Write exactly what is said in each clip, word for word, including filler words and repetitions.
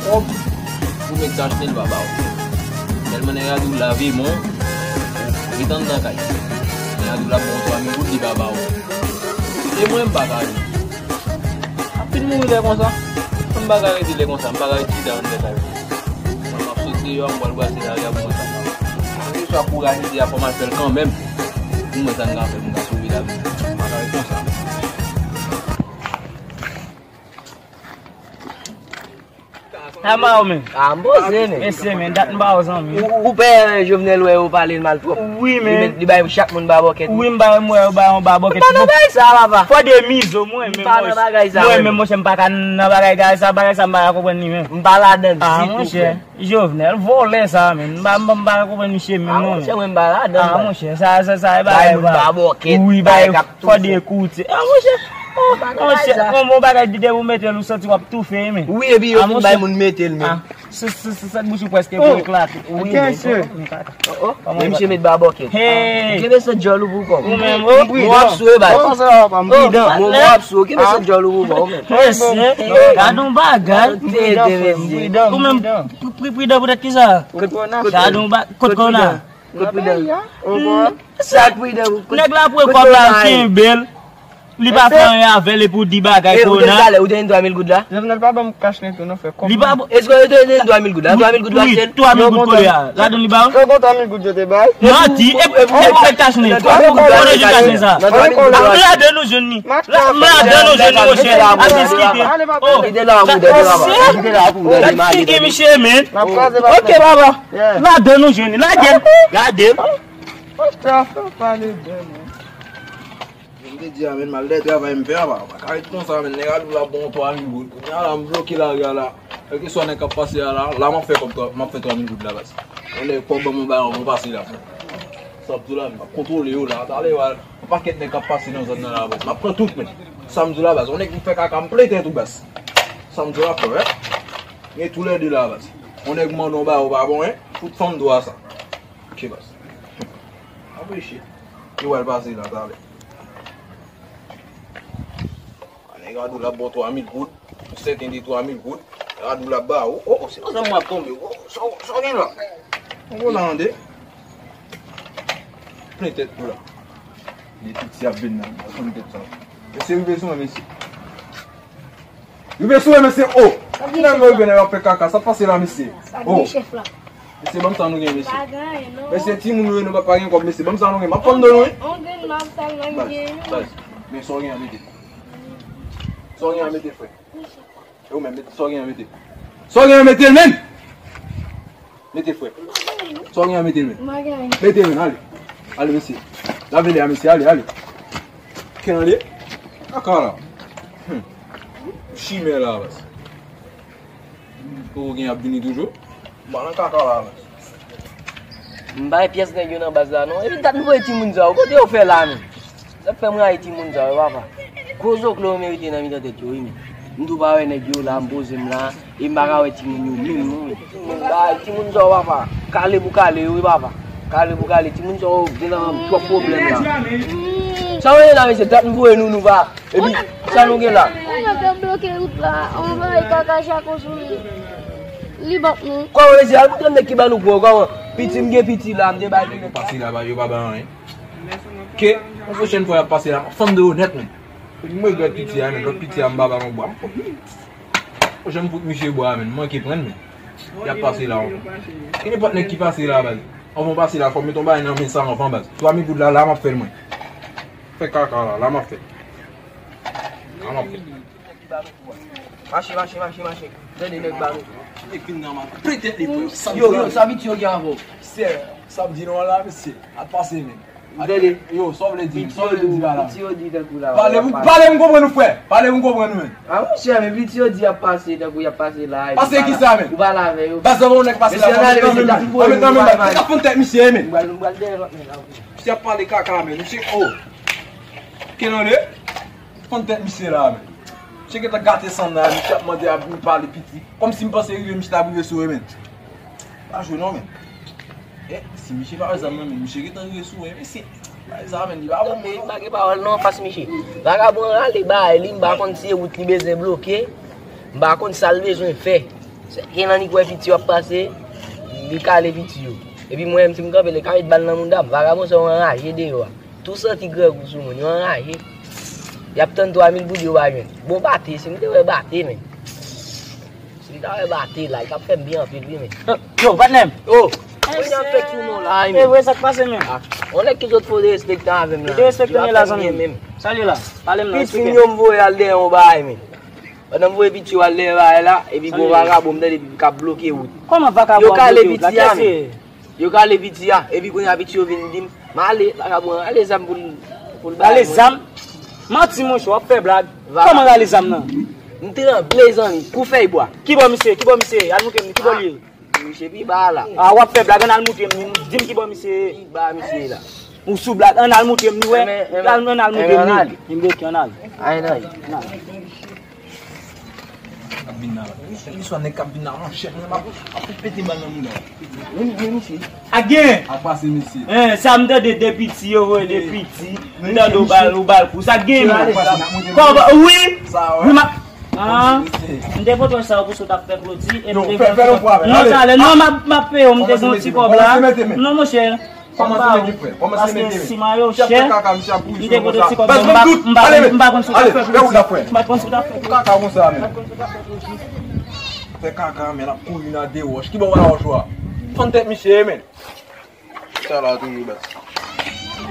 Kòb pou met kachnen, li pa ba w. Tèlman nèg la di w lave men w, ret anndan kay. Nèg la di w l ap ba w twa mil goud, li pa ba w. E mwen, m pa ka ret. M ap fin mouri lè konsa. M pa ka rete lè konsa, m pa ka ret chita anndan kay. M ap soti deyò, m pral brase lari a pou mwen sa. Mwen swa kouraje di a fò m al fè l kanmenm. Pou mwen sa m ka fè pou m ka sove lavi m. M pa ka ret konsa. Sa ba w men? Ah, m poze men. Mesye men, dat m ba w zanmi. Ou, ou pè Jovenel wè yo pale l mal twòp. Wi men. Li bay chak moun ba bòkèt. Wi, m bay, m wè yo bay yon ba bòkèt. M pa nan bagay sa, papa. Fò de mizo, mwen menm. M pa nan bagay sa. Mwen menm, monchè, m pa ka nan bagay sa, bagay sa m pa ka konprann li menm. M pa ladan l ditou. Ah, monchè, Jovenel vòlè sa men. M pa, m pa, m pa ka konprann misye menm non. Ah, monchè, mwen m pa ladan l. Ah, monchè, sa, sa, sa e bagay ba bòkèt. Wi, bay fò de koute. Ah, monchè. Oh, monchè, yon bon bagay depi ou mete l ou santi w ap toufe men. Wi, epi yo fin bay moun mete l men. Se, se, se, sèt bouch ou prèske pou eklate. Wi, men. Oh, oh. Men misye met ba bòkèt. Hey. Kenbe se djòl ou pou kò. Ou menm, oh. Mwen w ap sou e baz. Kòman sa va, pa m pridan. Mwen w ap sou, kenbe se djòl ou pou kò, ou menm. Mesye, gad yon bagay. Ou menm, pri, pri, pridan poutèt kisa? Gad yon ba, kot kòna. Kot pridan. Sa pridan. Nèg la pran kòb la, kenbe l. Li pa fè anyen avè l epi w di bagay kòna. Ou te gen twa mil goud la? Jovenel pa ban m kach nen tou non, frè. Li pa ban. Èske ou te gen twa mil goud la? Twa mil goud ou achte l? Twa mil goud kote a? Ladan li ba w? Ou konn twa mil goud yo te bay? Manti. Epi ou te kach nen. Kote ou jwenn kach nen sa? Ladan nou jwenn li. Ladan nou jwenn li, monchè. Ap diskite. Oh. Kite la pou ou, kite la pou ou. Kite la pou ou. Kite la pou ou. Kite misye men. Ok, papa. Ladan nou jwenn li. Lage l. Gade l. Monchè, fè pale bèl, men. Jan m te di a, men, mal de travay m fè a, pa, pa ka ret konsa, men. Nèg la di w l ap ba w twa mil goud. Kounye a la, m bloke lari a la. Kèlkeswa nèg k ap pase a la, la m ap fè kòb twa, m ap fè twa mil goud la, baz. Yon nèg kòb ban m yon bagay, m pase la, frè. Sa ap di w la, men, m ap kontwole yo la. Talè, w a, yon pakèt nèg k ap pase nan zòn nan la, baz. M ap pran tout, men. Sa m di w la, baz. Yon nèg ki fè kaka, m plen tèt ou, baz. Sa m di w la, frè, wi. Gen toulède la, baz. Yon nèg mande yon bagay, ou pa bon, wi. Tout fanm dwa sa. Ok, baz. Apreche. Yo pral pase la talè. Nèg la di w l ap ba w twa mil goud. Ou sèten de twa mil goud. Nèg la di w l ap ba ou. Oh, se nan zòn mwen ap tonbe. Oh, sa w, sa w gen la? Yon gwo la ande. Plen tèt ou la. Li piti ap vin nan. Plen tèt sa. Mesye rive sou mwen, mesye. Rive sou mwen, mesye. Oh! Nan mwen rive nan yon pè kaka. Sa pase la, mesye. Oh! Mesye, ban m sa nou gen, mesye. Mesye, timoun nou yo, nou pa, pa gen kòb, mesye. Ban m sa nou gen. M ap fann de nou, wi. Baz, baz. Men sa w gen an mete. Sa w gen an mete, frè. E ou menm, mete, sa w gen an mete. Sa w gen an mete, men! Mete, frè. Sa w gen an mete, men. Mete, men, ale. Ale, mesye. Lave li a, mesye, ale, ale. Ken ale? Kaka la. Hmm. Chimè la, baz. Poko gen ap vini toujou. M pa nan kaka la, men. M bay pyès nèg yo nan baz la, non. Epi dat m voye timoun sa yo. Kote yo fè la, men? Sa k fè m rayi timoun sa yo, papa. Gwo zoklo yo merite nan mitan tèt yo, wi, men. M tou pa wè nèg yo la, m poze m la. E m pa ka wè timoun yo menm, non, men. Timoun bay, timoun sa yo, papa. Kale pou kale yo, wi, papa. Kale pou kale. Timoun sa yo gen nan twòp pwoblèm la. Sa w ye la, mesye? Dat m voye nou, nou pa. Epi, sa nou gen la? Ou menm fè bloke wout la, anvoye kaka chako sou li. Li bòk nou. Kòman mesye, al pou nèg ki ban nou pran, kòman? Piti m gen piti la, m te bay li nèg. Pase la, yo pa bay anyen. Ke, yon pwochèn fwa y ap pase la, fanm de onèt, men. M regrèt piti a, men, lòt piti a, m pa ba yon bwa. Pwochèn m fout misye bwa, men, m manke prann, men. Y ap pase la, ankò. Ke nenpòt nèg ki pase la, baz. Anvan w pase la, fò w mete yon bagay nan men sa anvan, baz. Twa mil goud la, la m ap fè l, mwen. Fè kaka la, la m ap fè. La m ap fè. Mache, mache, mache, mache. Tande nèg ba nou. Li fin nan ma. Petèt li pran. Yo, yo, sa piti yo gen avè w? Sè, sa m di nou la, mesye. Ap pase, men. Tande. Yo, sa w vle di? Sa w vle di la, la? Piti yo di tankou la. Pale pou, pale pou m konprann ou, frè. Pale pou m konprann ou, men. A, monchè, men piti yo di y ap pase, tankou y ap pase la. Pase kisa, men? Ou pale avè yo. Baz, ou nèg pase la, mwen nan men, mwen nan men, mwen nan men, mwen nan men. Misye ap pale kaka, men. Misye, oh. Kenande? Fann tèt misye la, men. Misye gentan gate san nan, misye ap mande ap vin pale piti. Kòmsi m panse rive, misye t ap rive sou mwen, men. Pa jwe non, men. Eh, si misye pa wè zam nan, men, misye gentan rive sou mwen, mesye. Pa wè zam, men, li pa bon, men. Li pa gen pawòl non anfas misye. Vagabon an rale bay li, m pa konn si e wout li bezwen bloke. M pa konn sa l bezwen fè. Gen nan li kwè piti yo ap pase, li kale piti yo. Epi mwen menm, si m kanpe, li ka met bal nan mouda m. Vagabon sa yo anraje deyò a. Tou santi grangou sou moun, yo anraje. Y ap tann twa mil goud, yo pa jwenn. Bon, Bate, si m te wè Bate, men. Si m ta wè Bate la, li t ap fè m byen anpil, wi, men. Yo, patnè m. Oh! Mwen ap fè sou non la, wi, men. E vre, sa k pase, men? Ah, on nèg ki sot fo derespektan avè m la. Derespektan la, zanmi. Salye la. Pale m nan, eksplike. Piti m yo m voye al dèyè yon bagay, men. Pandan m voye piti yo al dèyè bagay la, epi gon vagabon m tande k ap bloke wout. Kòman vagabon ap bloke wout la? Yo kale piti a, men. Yo kale piti a, epi kounye a piti yo vin di m, "M ale, vagabon an rale zam pou l, pou l bay mwen." Rale zam? Manti, monchè, w ap fè blag. Kòman rale zam nan? M tranble, zanmi, kou fèy bwa. Ki bò misye ye? Ki bò misye ye? Al montre m ki bò li ye. Misye pi ba la. Ah, w ap fè blag, ann al montre m li. Di m ki bò misye ye. Pi ba misye ye la. Ou sou blag, ann al montre m li, wè. Ann al montre m li. Ann al. Ann al. K ap vin nan la. Li swa nèg k ap vin nan, monchè, mwen m ap, ap pete bal nan mouda. Vini, vini, mesye. A gen! A pase, mesye. Eh, sa m tande de piti, yo voye de piti. M tande ou bal, ou bal kou. Sa gen, men. Kòb, wi! Sa, wè. Wi, ma, ah, mesye. M te pote sa pou sot ap fè kloti, e m te fè, fè yon fwa, non, ale. Talè, non, m ap, m ap peye w, m te gon ti kòb la. Non, monchè. Kòmanse mete frè, kòmanse mete men. Paske siman yo chè, m te pote ti kòb, m pa, m pa, m pa konn sou ta fè. M pa konn sou ta fè. Kaka konsa men. Fè kaka men, l ap kouri nan de wòch. Ki bò w wè wòch ou a? Fann tèt misye men. Sa la toujou bèt.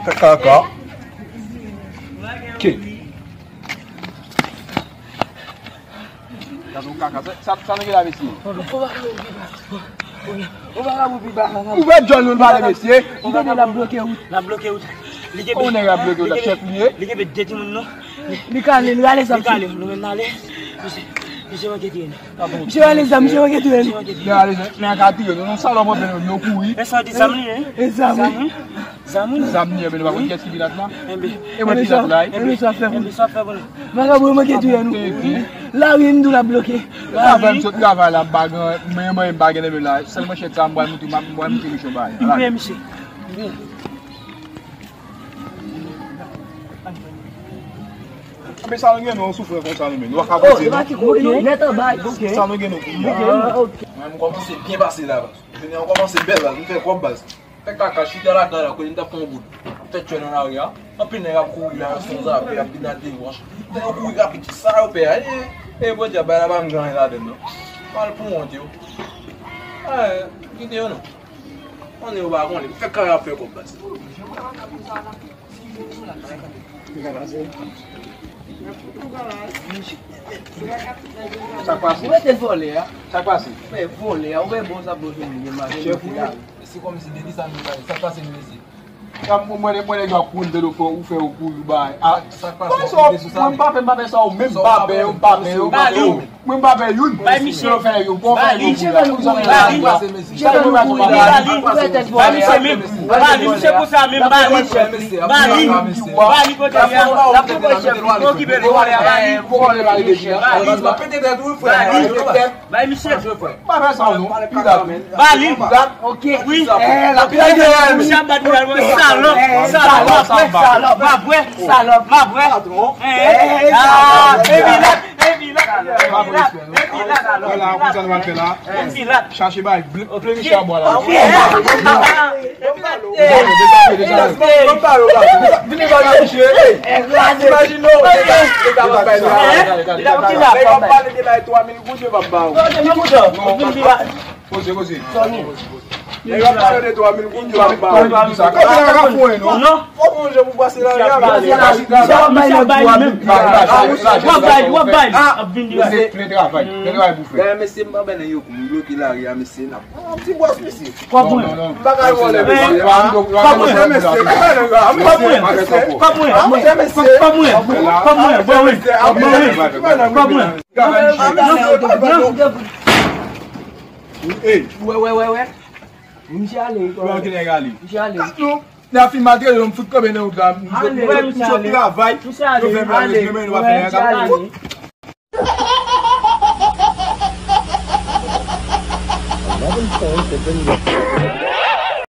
Fè kaka. Ke. Gade yon kaka. Sa, sa, sa nou gen la, mesye? Ou wè John nou pale, mesye? Li tande l ap bloke wout. L ap bloke wout. Li gen, ou nèg ap bloke wout, chèf li ye. Li gen de timoun nou. Li kale, li rale zam. Li kale, nou menm n ale. Misye, misye manke touye nou. Misye rale zam, misye manke touye nou. Misye manke touye nou. Men a ka touye nou, nou salòp anpil, nou kouri. E sa di zam li ye? E zam, wi. Zam li ye, men nou pa konn kiyès ki vin ak la. E mwen ki vin ak la, wi. Enben sa ap fè pou nou. Enben sa ap fè pou nou. Vagabon yo manke touye nou. Lari n tou la bloke. Travay, m sot travay la, m pa gen, men mwen m pa gen nan men la. Sèl manchèt sa, m pral montre, m pral montre misye yon bagay. M peye misye. Anben sa nou gen nou soufrè konsa nou menm. Nou pa ka poze non. Nèt anba. Sa nou gen nou kounye a. Mwen m kòmanse byen pase la baz. Jounen an kòmanse bèl baz. M fè kòb baz. Fè kaka chita lakay la kote m t ap fè yon bout. Fè tchwè nan lari a. Anpil nèg ap kouri la, yo son zape, ap vin nan de wòch. Fè yo kouri rapid. Sa yo pè a. E, e Bondye bay la pa m gen anyen ladann non. Mal pou wont yo. Kite yo non. Konnen yo pa konnen. Fè kaka ap fè kòb baz. Sa k pase? Ou mete vòlè a. Sa k pase? Ou fè vòlè a. Ou fè bon sa bon jounen demen. Chèf ou ye. Se kòmsi depi sa nou pale. Sa k pase nou mesye? Mwen, mwen, mwen, nèg yo ap kouri de lofò, ou fè yo kouri bay. Ah, sa k pase? Mwen pa fè, m pa fè sa, ou menm pa fè yo, m pa fè yo, m pa fè yo. Mwen m pa fè youn. Bay misye. Yo fè yo, bon, fè yo. Misye fè nou kouri la. Misye fè nou kouri la. Bay misye menm. Bali misye konsa menm, bali. Bali. Bali kote li a. L ap pran chèf li. Okipe li. Bali. Bali. Bay misye. Pa fè sa non. Bali. Ok. Wi. Misye ap bat nou, salòp. Salòp. Mabwè. Salòp. Mabwè. Ah, epi la. Epi la, epi la, epi la, alò. Vwala, konsa nou pral fè la. Epi la. Chache bay, ple, ple misye a bwa la. Vini ba misye. Imajine w, nèg ap pale de bay twa mil goud, yo p ap ba ou. Poze, poze. Nèg ap pale de twa mil goud, yo ap ba ou. Sa, kòb la ka fouye, non? Non. Fò pou jan pou pase la, misye ap bay li menm. W ap bay li, w ap bay li. Ap vin li. Mesye, plen travay. Plen travay pou fè. Mesye, m pa bay nan yo kou, m bloke lari a, mesye, n ap pran yon ti bwòs, mesye. Kòb mwen. M pa ka vòlè, mesye. Kòb mwen. Kòb mwen. Kòb mwen. Kòb mwen. Kòb mwen. Kòb mwen. Ey. Wè, wè, wè, wè. Misye ale. Wè, ki nèg ale. Misye ale. Kat nou. Nèg fin maltrete nou, m fout kanpe nan wout la. M sot, m sot travay. Misye ale. Yo fè m ale, men nou pa fè anyen. Misye ale.